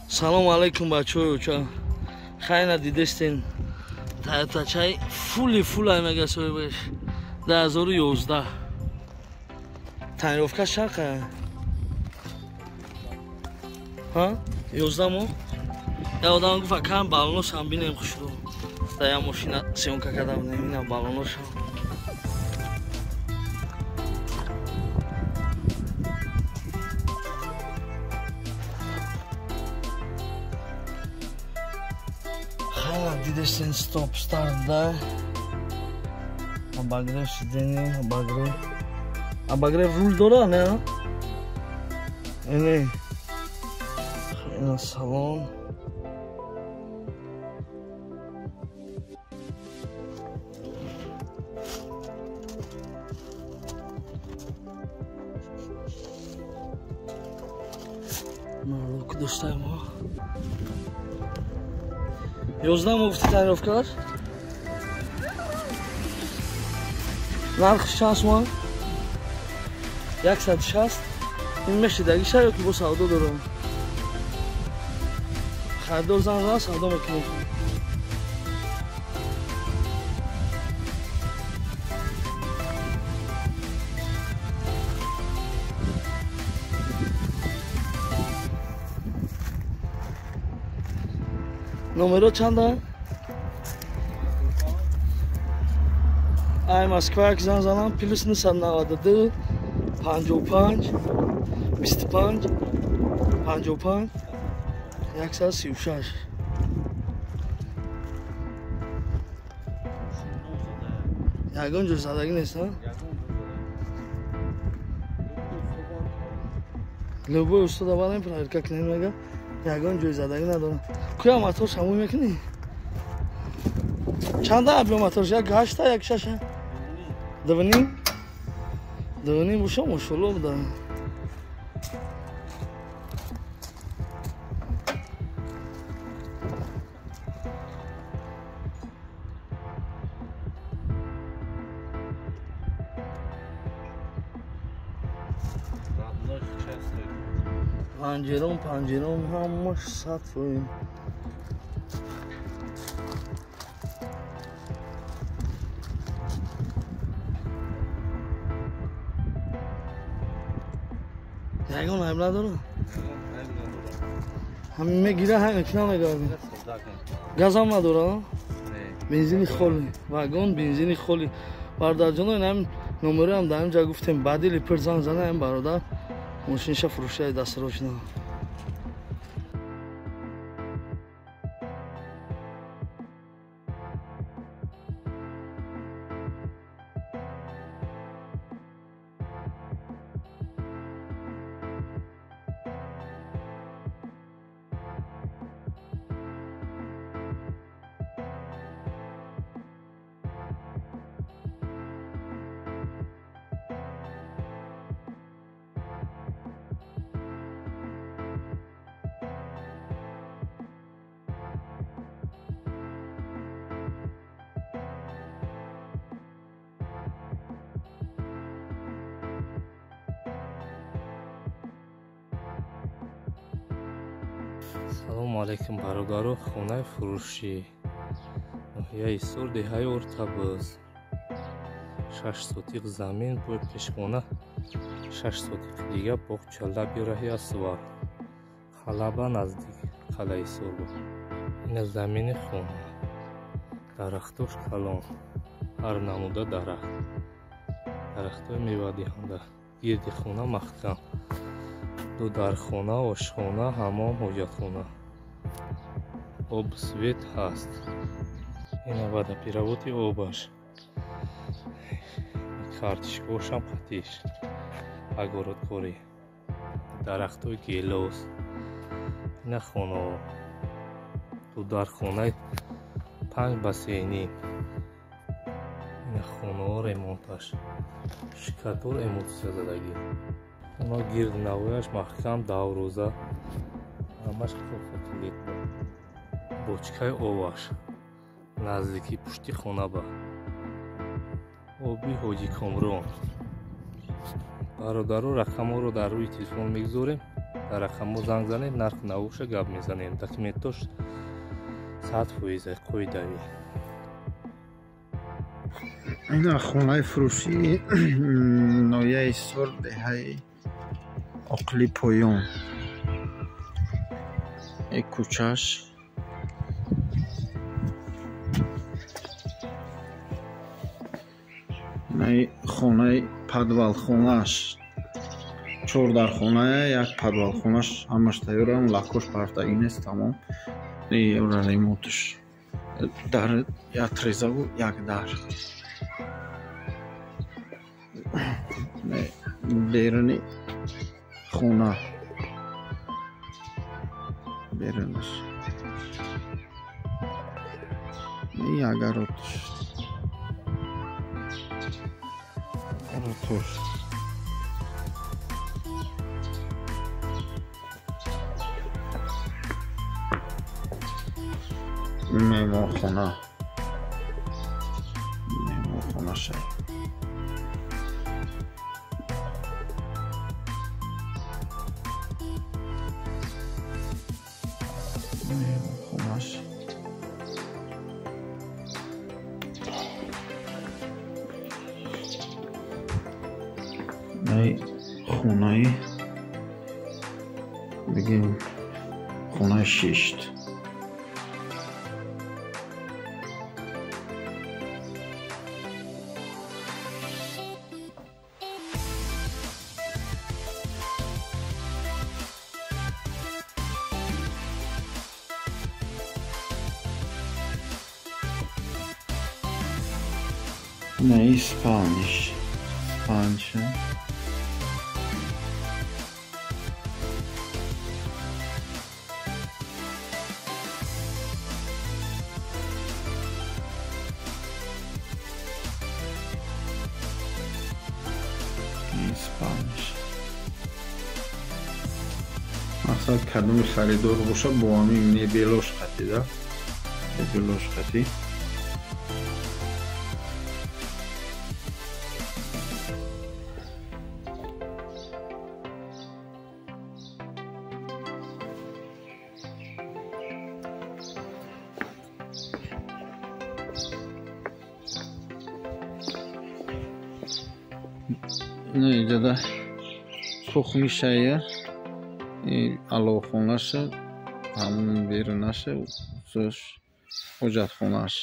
Салом алейкум бачаҳои оча. Хайна дидестен. Тойота чай фули фулай мега соҳибаш. 2011. Тонировка шақа. Ҳа? 11 моҳ? Я одам гуфт акам баллоношам бинем хушрӯ. Да я мошина съёмка карда будем, ина баллоношам. Дидестен стоп старт да. Обогрев сиденья, обогрев. Обогрев руль дора, не? Не. Ина салон. Марлук доштаем. 11 моҳ гуфти тонировкаш? Нархш чанд суман? 160. Ин мешидагиша ё ки бо савдо дорам? Харидор зан зан савдо мекунем. Номеро чанда? Ай Москва як зан занам плюс 992 55 25 55 136. Ягон ҷо задагӣ нест, ҳа? Любой устода барем проверка кунем мега. Ягон ҷой задагӣ надорам. Куя моторш ҳамӯй мекунӣ? Чанда объем моторш? Як ҳашта, як шаша? Дувним? Дувним боша мошолло буда. Панҷером ҳамаш 100%. Ягон айб надора? Ҳамин мегира, ҳамин ки намегарди. Газам надора? Бензини холи. Вагон бензини холи. Бародарҷоно, ин ҳамин номероам дар ҳамин ҷа гуфтем, бадили пир зан зана ҳамин бародар мошиниша фурӯшаи дастрочна. Салому алейкум бародаро, хонаи фурӯшӣ ноҳияи Ҳисор, деҳаи Ортабӯз. 6 сотиқ замин бо пешхона, 6 сотиқи дига боғча лаби раҳи асвар, Халаба наздик қалъаи Ҳисор буд. Ина замини хона, дарахтош калон, ҳар намуда дарахт, дарахтҳои мевадиҳанда, гирди хона маҳкам, ду дархона, ошхона, ҳамом, ҳоҷатхона, об свет ҳаст. Ина водопроводи обаш, картишкошам қатиш, огородкорӣ, дарахтҳои гелос. Ина хонаҳо, ду дархонаи 5 бассейнӣ. Ина хонаҳо ремонташ, шикатор эмулсия задагӣ. Оно гирди навояш маҳкам, даврӯза, ҳамаш кофакилетно. Бочкаи оваш наздики пушти хона ба оби Ҳоҷи Комрон. Бародаро, рақамҳоро дар рӯи телефон мегузорем. Дар рақамҳо занг занед, нарх навоша гап мезанем. Документош 100% қоидавӣ. Ина хонаи фурӯшии ноҳияи Ҳисор, деҳаи Оқли Поён. Э кӯчаш инаи хонаи подвалхонааш, чор дархоная, як подвалхонаш, ҳамаш тайёрам, лакош партагӣ нест, тамом. Евро ремонтш дар як трезаву як дар. Беруни хона, берунаш агаротш, ротош. Меҳмонхона, меҳмонхонаша. Меҳмонхонаш. Най хонаи бигем, хонаи шишт. Не, спалниш. Спалниша. Спалниш. Мақсад кадоми харидор боша, бо ҳамин мебелош қатӣ да? Мебелош қатӣ. Ина иҷода кухнишая, аловхонаша, ҳамон берунаша, ҳоҷатхонааш.